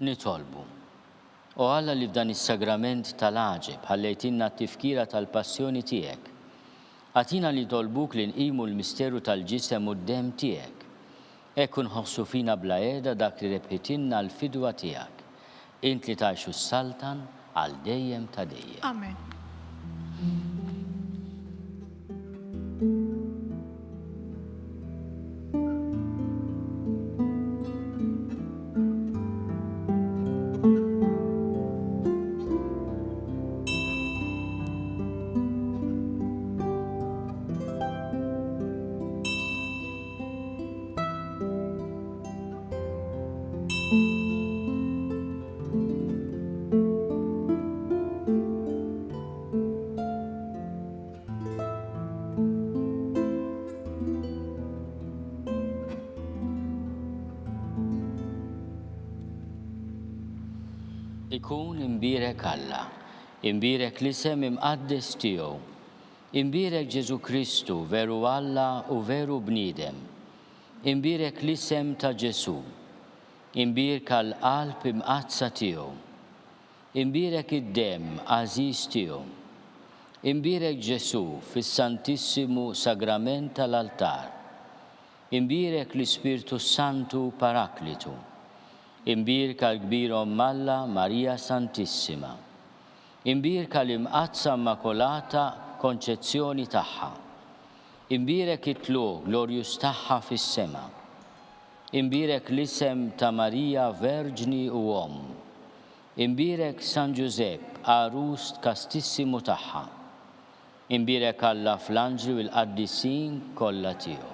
Nitolbu. O Alla li f'dan is-sagrament tal-għaġeb ħallejtilna t-tifkira tal-passjoni tiegħek, agħtina li nitolbuk li nqimu l-misteru tal-ġisem u d-demm tiegħek, hekk u nħossu fina bla qiegħda dak li rebħitilna l-fidwa tiegħek, Int li tgħix u ssaltan għal dejjem ta' dejjem. Amen. Ikun imbierek Alla, imbierek l-isem imqaddes tiegħu, imbierek Ġesù Kristu, veru Alla u veru bniedem, Imbierek l-isem ta' Ġesù. Imbierka l-Qalb Imqaddsa tiegħu. Imbierek id-Demm għażiż tiegħu. Imbierek Ġesù fis-Santissimu Sagrament tal-Altar. Imbierek l-Ispirtu s-Santu Paraklitu. Imbierka l-Kbir Omm Alla Marija Santissima. Imbierka l-Imqaddsa Immakolata Konċezzjoni tagħha. Imbierek it-tlugħ glorjuż tagħha fis-sema. Imbierek l-isem ta' Marija Verġni u Omm. Imbierek San Ġużepp għarus kastissimu tagħha. Imbierek Alla fl-anġli u l-qaddisin kollha tiegħu.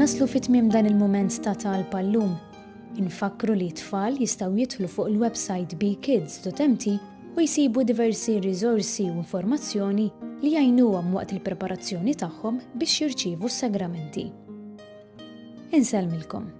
Naslu fi tmiem dan il-mument ta' talb għal-lum. Infakkru li t-tfal jistgħu jidħlu fuq il-websajt bekids.mt u jsibu diversi riżorsi u informazzjoni li jgħinuhom waqt il-preparazzjoni tagħhom biex jirċievu s-sagramenti. Insellmilkom.